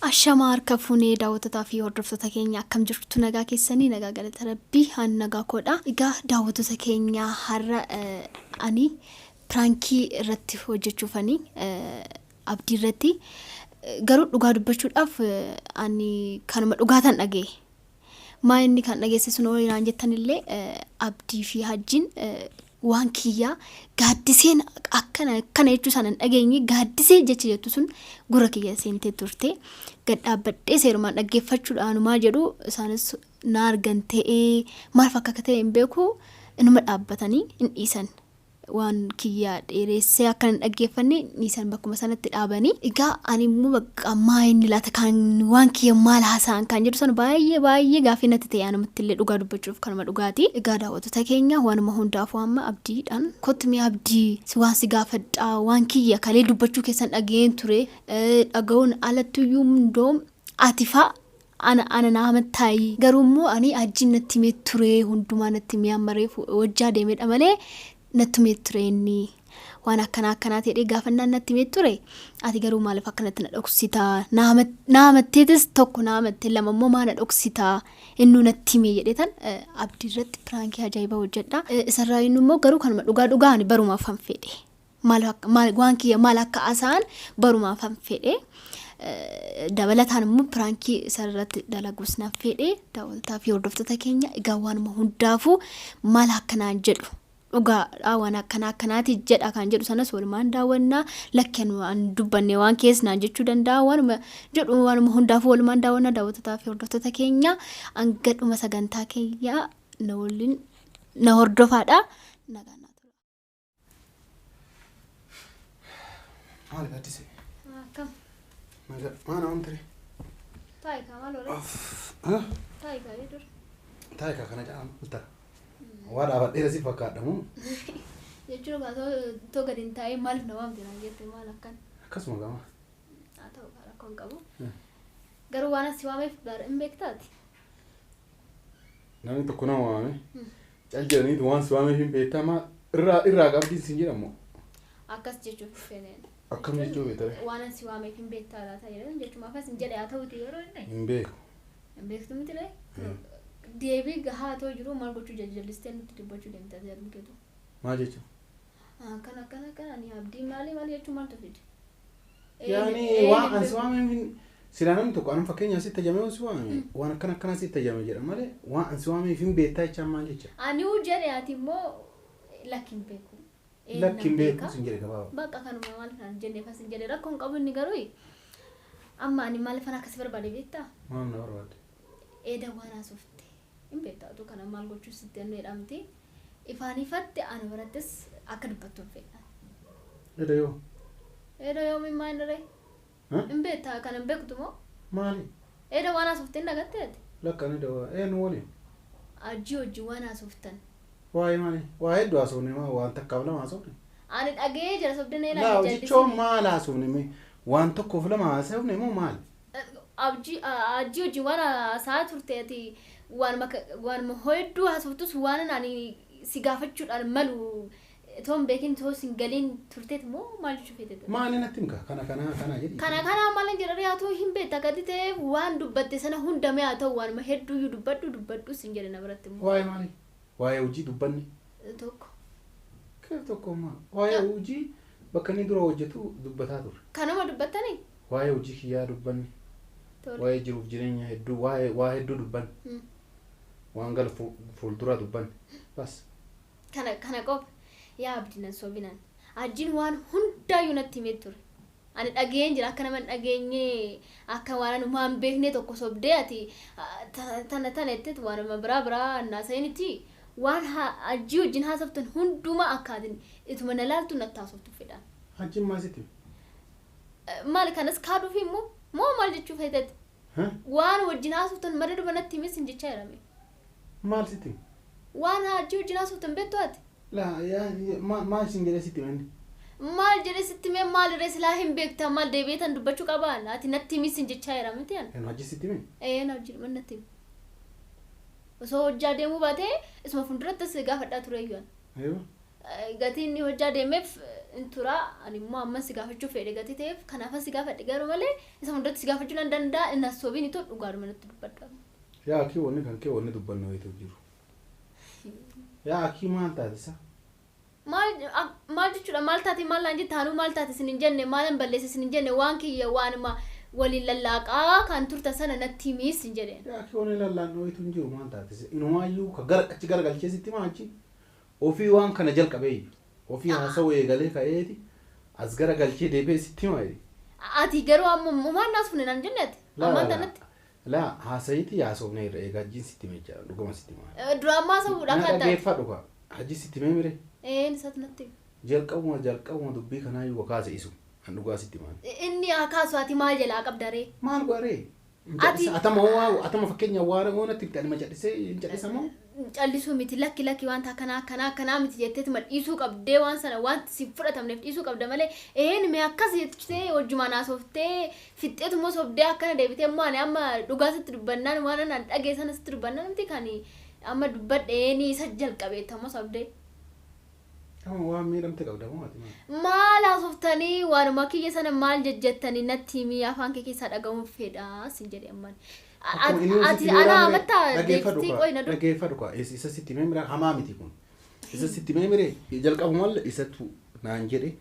Ashamaa harka fuunee daawwattotaa fi hordoftoota keenya, akkam jirtu? Nagaa keessanii? Nagaa, galata Rabbii, ani nagaa koodha. Egaa daawwattoota keenya, har'a ani prankii irratti hojjechuufani Abdii irratti. Garuu dhugaa dubbachuudhaaf ani kanuma dhugaatan dhaga'e. Maa inni kan dhageesse sun oolee naan jettanillee, Abdii fi Hajjiin waan kiyyaa gaaddiseen akkana akkana jechuu sana hin dhageenye. Gaaddisee jecha jettu sun gurra kiyya seentee turte. Gad dhaabbadhee seerumaan dhaggeeffachuudhaanumaa jedhu, isaanis na argan ta'ee maal akka ta'e hin beeku, inuma dhaabbatanii hin dhiisan. Waan kiyya dheeressee akka hin dhaggeeffanne dhiisan, bakkuma sanatti dhaabanii. Egaa ani immoo bakka maa inni laata kan waan kiyya maal haasa'an kan jedhu sana baay'ee baay'ee gaaffii natti ta'e anumatti illee, dhugaa dubbachuuf kanuma dhugaati. Egaa daawwattoota keenya, waanuma hundaafuu amma Abdiidhaan kottu mee Abdii, si waan si gaafadhaa. Waan kiyya kalee dubbachuu keessan dhaga'een ture. Dhaga'uun alattuyyuu hundoom ati fa'a ana naa mattaayi, garuu immoo ani Hajjiin natti himee ture, hundumaa natti himee, amma reefu hojjaa deemedha malee natti himee ture. Inni waan akkanaa akkanaa ta'ee gaafannaan natti himee ture. Ati garuu maaliif akkanatti na dhoksita? Naa amatteetis, tokko naa amattee, lama immoo maa na dhoksita? Innuu natti himee jedhee tan Abdii irratti prankii ajaa'ibaa hojjedha. Isarraa inni immoo garuu kanuma dhugaa dhugaa ani barumaaf han fedhe. Maal waan kiyya maal akka haasa'an barumaaf han fedhe. Dabalataan immoo prankii isarratti dalaguus nan fedhe. Daawwattotaa fi hordoftoota keenya, egaa waanuma hundaafuu maal akkanaan jedhu, dhugaadha waan akkanaa akkanaati jedha kan jedhu sanas walumaan daawwannaa. Lakki an dubbanne waan keessa naan jechuu danda'a, waanuma jedhu waanuma hundaafuu walumaan daawwannaa. Daawwattotaa fi hordoftoota keenya, hanga dhuma sagantaa keenya na waliin na hordofaadha. Nagaan naa tura. Maali gaaddise? Akkam? Nagaa maal waan ture? Taayikaa maal oole? Taayikaa dur. Taayikaa kana jedhamu bulta. Waa dhaabadheera si fakkaadha moo? Jechuun egaa too gadi hin taa'in maaliif na waamte naan jette, maal akkan? Akkasuma gama. Haa ta'u, rakkoo hin qabu. Garuu waan as si waameef hin beektaati. Namni tokko nama waame. Cal jedhaniitu waan si waameef hin beektaa maa irraa qabdiin sin jedhamu. Akkas jechuuf fedhe. Akkam jechuu beektare? Waan as si waameef hin beektaa laata jedhan jechumaaf as hin jedhe. Haa ta'uti yeroo inni. Hin beeku. Hin beektu miti ree? Deebii gahaa ta'u jiru maal gochuu jajjallistee nutti dubbachuu deemta jedhu keetu. Maal jechuun? Akkana akkana akkana ani Abdii maali maali jechuun maaltu fide? Yaani waan an si waameef hin silaa namni tokko anum fakkeenyaaf sitti tajame si waame waan akkana akkanaa sitti tajame jedha malee waan an si waameef hin beektaa jechaan maal jecha? Ani jedhe, ati immoo lakki hin beeku. Lakki hin beeku sin jedhe gabaabaa. Bakka kanuma maal kan jenneef as hin jedhe, rakkoo hin qabu inni. Garuu amma ani maaliifan akkasi barbaade beektaa? Maal na barbaade? Eeda waan haasofte hin beektaa, utuu kana maal gochuu sitti annu jedhamti. Ifaan ifatti ana birattis akka dubbattu hin fedha. Eeda yoo? Eeda yoomiin maal ree? Hin beektaa, kana hin beektu moo? Maali? Eeda waan haasofte hin dagattee ati? Lakka ani eeda eenyu waliin? Hajjii wajjin waan haasoftan. Waa'ee maali? Waa hedduu haasofne maa waan takkaaf lama haasofne? Ani dhaga'ee jira, sobdeen Laa jechuun maal haasofne mee? Waan tokkoof lama haasofne moo maal? Abjii Hajjii wajjin waan haasa'aa turte ati, waanuma hedduu haasoftus waan ani si gaafachuudhaan malu otoo hin beekin, otoo sin galiin turteet moo maal jechuu feete? Maali natti himka? Kana kana kana jedhi. Kana kana maal jedhanii haa ta'u hin beekta gadi ta'eef waan dubbatte sana hundamee haa ta'u, waanuma hedduuyyuu dubbadhu dubbadhu sin jedhe na biratti immoo. Waa'ee maali? Waa'ee hojii dubbanne. Tokko. Keef tokko maa? Waa'ee hojii bakka inni dura hojjetu dubbataa turre. Kanuma dubbattanii? Waa'ee hojii kiyyaa dubbanne. Waa'ee jiruuf jireenya hedduu, waa'ee waa hedduu dubbanne. Waan gala fuulduraa dubbanne. Bas. Kana kana qofa. Yaa Abdii, nan sobinan. Hajjiin waan hundaayyuu natti himee ture. Ani dhageen jira, akka nama hin dhageenye, akka waan anumaa hin beekne tokko sobdee ati tana tana jetteet waanuma biraa biraa naasa'initti. Waan Hajjii wajjin haasoftan hundumaa akka ati ituma na laaltu natti haasoftu fedha. Hajjiin maal sitti? Maali kanas kaaduuf immoo moo maal jechuu feeteeti? Waan wajjin haasoftan mara duba natti himis hin jechaa jirame. Maal sitti? Waan Hajjii wajjin haasoftan beektu ati? Laa yaa maal sin jedhee sitti hime? Maal jedhee sitti himee maal irree silaa hin beektaa, maal deebi'eetan dubbachuu qabaan? Ati natti himis hin jechaa jira miti ani. Hajji sitti hime? Ee, na hojii natti hime. Osoo hojjaa deemuu baatee isuma fuuldurattis gaafadhaa ture iyyuu ani. Aywa. Gatii inni hojjaa deemeef in tura. Ani immoo ammas si gaafachuu fedhe gatii ta'eef kanaafas si gaafadhe, garuu malee isa hundatti si gaafachuu nan danda'a. Inni as sobiin itoo dhugaadhuma natti dubbadhu. Yaa akii, wanni kan kee wanni dubbannu wayitu jiru. Yaa akii, maal taate isa? Maal maal jechuudha? Maal taate? Maal naan jette? Hanuu maal taate isin hin jenne, maalan balleesse isin hin jenne. Waan kiyya waanuma waliin lallaaqaa kan turtan sana natti himiis hin jedheen. Yaa akii, wanni lallaannu wayitu hin jiru. Maal taate isa? Inumaayyuu ka gara achi garagalchee sitti maa achi ofii waan kana jalqabee iyyuu ofii haasawuu eegalee ka'eeti as garagalchee deebi'ee sitti himaa jedhe. Ati garuu amma maal naas fune naan jenne ati. Ammaan tanatti. Laa, haasayiti haasofne irra eegaa hajjiin sitti hime jechaadha, dhuguma sitti himaa. Dura ammaa haasawuudha Na akka adda. Dhageeffadhu ka hajji sitti himee mire. Ee, isatti natti hime. Jalqabuma dubbii kanaayyuu kakaase isu kan dhugaa sitti himaa. Inni haa kaasu, ati maal jalaa qabda ree? Maal godharee? Atama waa atama fakkeenya waan natti himte, ani ma callisee hin callisa moo? Callisuu miti, lakki lakki, wanta akkanaa akkanaa akkanaa miti jetteetuma dhiisuu qabdee, waan sana wanti si fudhatamneef dhiisuu qabda malee een mee akkas jettee wajjumaan haasoftee fixxeetuma sobdee akkana deebitee immoo ani amma dhugaa sitti dubbannaan, waan ani dhagee sana sitti dubbannaan miti kan amma dubbadhe eeni isa jalqabeettamoo sobdee. Amma waan miidhamte qabda moo ati maal? Maal haasoftanii? Waanuma kiyya sana maal jejjettanii natti himii, afaan kee keessaa dhaga'uun fedhaa sin jedhe ammaan. Akkuma inni Ati sitti himee ana mire, amattaa dhaggeeffadhu deebistee kaa, qoy na dur. Dhaggeeffadhu kaa, isa sitti himee mire, hamaa miti kun. Isa sitti himee mire, jalqabumallee isatu naan jedhe,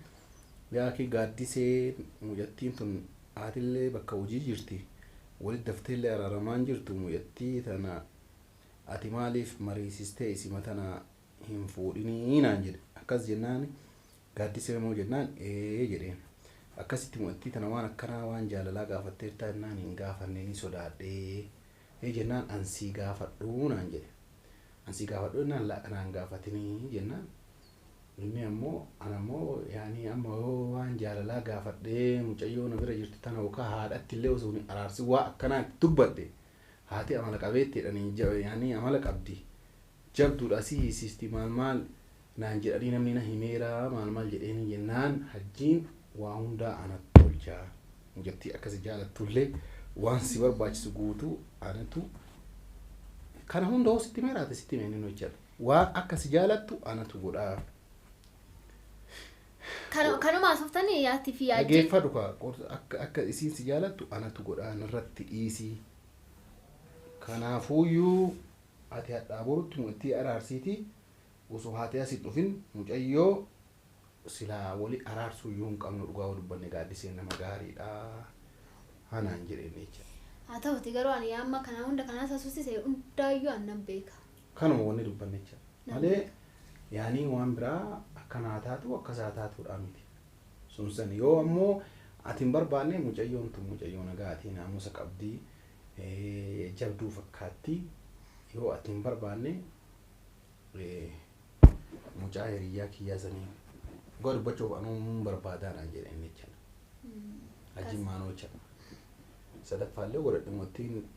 yaa kee gaaddisee mucattiin tun haatillee bakka hojii jirti, walitti dafteellee araaramaan jirtu, mucattii tana ati maaliif mariisistee isima tana hin fuudhinii naan jedhe. Akkas jennaan gaaddisee moo jennaan ee jedheen. Akkasitti mucattii tana waan akkanaa waan jaalalaa gaafatteertaa jennaan hin gaafanne, ni sodaadhee. Ee jennaan ansii gaafadhuu naan jedhe. Ansii gaafadhuu jennaan laa kanaan gaafatinii jennaan. Inni ammoo ana ammoo yaani amma yoo waan jaalalaa gaafadhee mucayyoo na bira jirtu tana yookaan haadhatti illee osoo hin araarsin waa akkanaa itti dubbadhe, haati amala qabeettiidhanii yaani amala qabdi. Jabduudha, asii hiisisti, maal maal naan jedhanii namni na himeera, maal maal jedheeni jennaan hajjiin waa hundaa anatti tolchaa. Mucattii akkasi jaalattullee waan si barbaachisu guutuu anatu kana hunda hoo sitti himeera, ati sitti himee inni hojjeta. Waan akka si jaalattu anatu godhaa. Kanuma haasoftanii yaatti fi yaajjiin. Dhageeffadhu kaa, akka isiin si jaalattu anatu godhaa, narratti dhiisii. Kanaafuuyyuu ati hadhaa borutti mucattii araarsiitii, osoo haati as hin dhufin mucayyoo silaa wali araarsuu iyyuu hin qabnu, dhugaa yoo dubbanne gaaddiseen nama gaariidha. Hanaan jedheen jecha. Haa ta'uti garuu ani amma kana hunda kanaa haasofsise hundaayyuu an nan beeka. Kanuma wanni dubbanne jecha. Malee yaanii waan biraa akkanaa taatu akkasaa taatuudha miti. Sun san yoo ammoo ati hin barbaanne, mucayyoon tun mucayyoo nagaatii, naamusa qabdii, jabduu fakkaatti, yoo ati hin barbaanne mucaa hiriyyaa kiyyaa sanii dhugaa dubbachuuf anuu hin barbaadaa naan jedhe inni jecha. Hajjiin maanoo jecha. Sadaffaallee godhadhe, mucattiin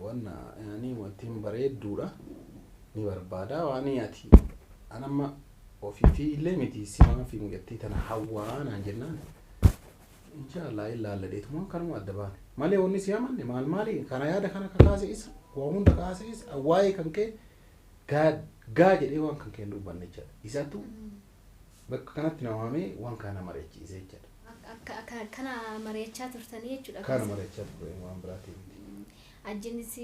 wanna yaanii mucattiin bareedduudha ni barbaada, waan ati anamma ofii fi illee miti simaa fi mucattii tana hawwaa naan jennaan inshaallah ilaalladheetuma kanuma adda baane malee wanni si amanne maal maali kana yaada kana kakaase isa waa hunda kaase isa waa'ee kan kee gaa gaa jedhee waan kan kee hin dubbanne jechaadha. Isatu bakka kanatti na waamee waan kana mari'achiise jechaadha. Akka kana mari'achaa turtanii jechuudha. Kana mari'achaa ture, waan biraatii miti. Ajjiinis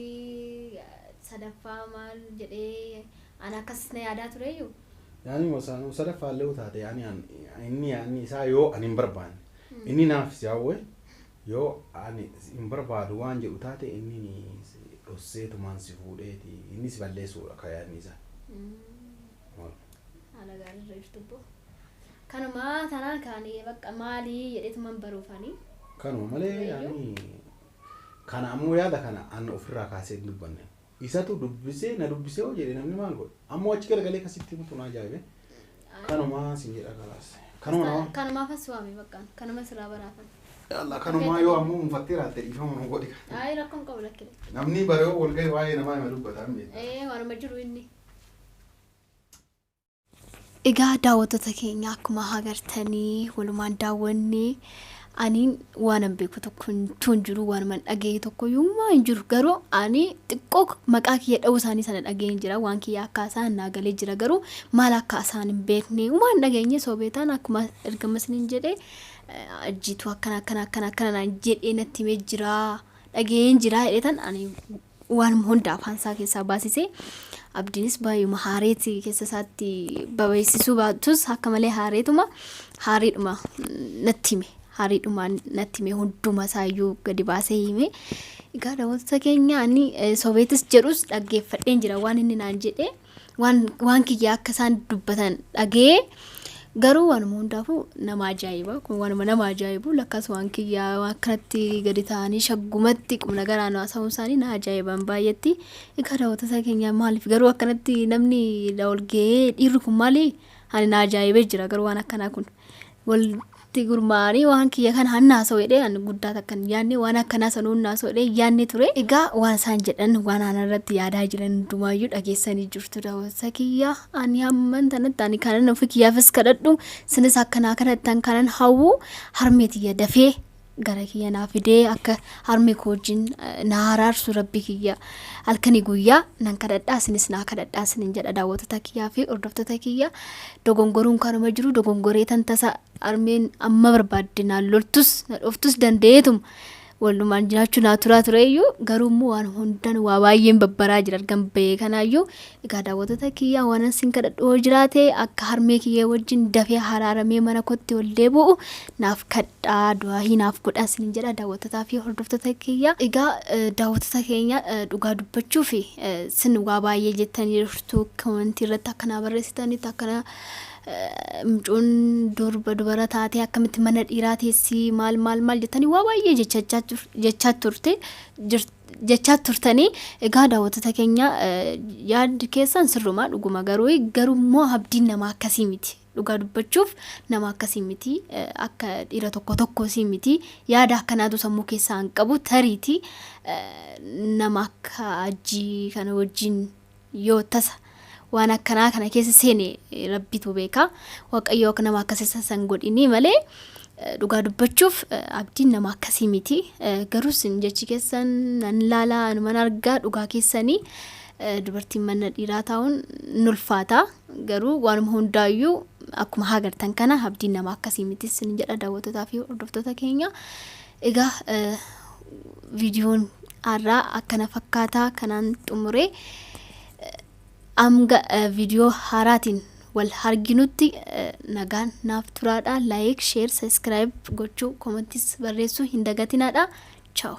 sadaffaa maal jedhee ana akkas na yaadaa tureyyuu. Yaani wasaanuu sadaffaallee taate yaani inni yaani isaa yoo ani hin barbaanne, inni naaf si hawwe, yoo ani hin barbaadu waan jedhu taate, inni dhosseetumaan si fuudheeti inni si balleessuudha ka yaadni isaa. Haala gaariirra jirtu boo. Kanuma tanaan kaanii bakka maalii jedheetuman baruufanii. Kanuma malee yaani kana ammoo yaada kana an ofirraa kaasee hin dubbanne. Isatu dubbisee na dubbisee hoo jedhe, namni maal godhe ammoo achi garagalee kasitti himutu na ajaa'ibe. Kanuma sin jedha kalaas. Kanuma nama. Kanumaaf as waame, bakka kanuma sirraa baraafan. Yalla, kanumaa yoo ammoo mufattee raatte dhiifama nu godhi. Ayi, rakkoon qabu, lakkile. Namni baree wal ga'e waa'ee namaa hima dubbata hin beektu. Ee, waanuma jiru inni. Egaa daawwattoota keenya, akkuma agartanii walumaan daawwanne. Ani waanan beeku tokko hin jiru, waanuman dhaga'e tokko iyyuu hin jiru. Garuu ani xiqqoo maqaa kiyya dha'uu isaanii sana dhaga'een jira. Waan kiyya akka isaan naa galee jira. Garuu maal akka isaan hin beekne uumaa hin dhageenye sobeetaan akkuma ergama isiniin jedhee ajjiitu akkana akkana akkana akkana naan jedhee natti himee jira. Dhaga'een jira jedheetan ani waanuma hunda afaan isaa keessaa baasise. Abdiinis baay'uma haareeti keessa isaatti babeessisuu baatus akka malee haareetuma haariidhuma natti hime. Haariidhuma natti hime hunduma isaayyuu gadi baasee hime. Egaa daawwattoota keenya ani sobeetis jedhus dhaggeeffadheen jira waan inni naan jedhe waan kiyya akka isaan dubbatan dhagee garuu waanuma hundaafuu nama ajaa'iba. Kun waanuma nama ajaa'ibu lakkaas waan kiyyaa waan akkanatti gadi ta'anii shaggumatti qubna garaan haasa'uun isaanii na ajaa'iban baay'eetti. Egaa daawwattoota keenya maaliif garuu akkanatti namni ol ga'ee dhiirri kun maali? Ani na ajaa'ibee jira garuu waan akkanaa kun walitti gurmaa'anii waan kiyya kana hanna haasa'u jedhee ani guddaa takka hin yaadne waan akkanaa sanuu hin haasa'u jedhee yaadne ture. Egaa waan isaan jedhan waan ana irratti yaadaa jiran hundumaayyuu dhageessanii jirtu daawwattoota kiyya. Ani hamman tanatti ani kanan ofii kiyyaafis kadhadhu sinis akkanaa kadhattan kanan hawwu harmee tiyya dafee gara kiyya naa fidee akka harmee koo wajjin na araarsu rabbi kiyya halkanii guyyaa nan kadhadhaa isinis naa kadhadhaa isinin jedha daawwattoota kiyyaa fi hordoftoota kiyya. Dogongoruun kanuma jiru dogongoree tan tasa harmeen amma barbaadde naan loltus na dhoftus danda'eetuma walumaan jiraachuu naa turaa tureeyyuu garuu immoo waan hundan waa baay'een babbaraa jira argan bahee kanaayyuu. Egaa daawwattoota kiyyaa waan isin kadhadhu yoo jiraate akka harmee kiyya wajjin dafee haraaramee mana kootti ol deebi'u naaf kadhaa du'aahii naaf godhaa isinin jedha daawwattootaa fi hordoftoota kiyya. Egaa daawwattoota keenya dhugaa dubbachuu fi sin waa baay'ee jettanii jirtu komentii irratti akkanaa barreessitanitti akkana mucoon durba dubara taatee akkamitti mana dhiiraa teessii maal maal maal jettanii waa baay'ee jechaa turte jechaa turtanii. Egaa daawwattoota keenya yaaddi keessan sirrumaa dhuguma garuu immoo abdiin nama akkasii miti. Dhugaa dubbachuuf nama akkasii miti akka dhiira tokko tokkosii miti yaada akkanaatu sammuu keessaa hin qabu tariiti nama akka ajjii kana wajjin yoo tasa waan akkanaa kana keessa seene rabbitu beeka. Waaqayyo akka nama akkasii san godhinii malee dhugaa dubbachuuf abdiin nama akkasii miti. Garuu isin jechi keessan nan laalaa anuman argaa dhugaa keessanii dubartiin mana dhiiraa taa'uun nulfaata. Garuu waanuma hundaayyuu akkuma agartan kana abdiin nama akkasii miti isin jedha daawwattootaa fi hordoftoota keenya. Egaa viidiyoon har'aa akkana fakkaataa kanaan xumuree hanga viidiyoo haaraatiin wal arginutti nagaan naaf turaadha. Like, share, subscribe gochuu, komentis barreessuu hin dagatinaadha. Ciao.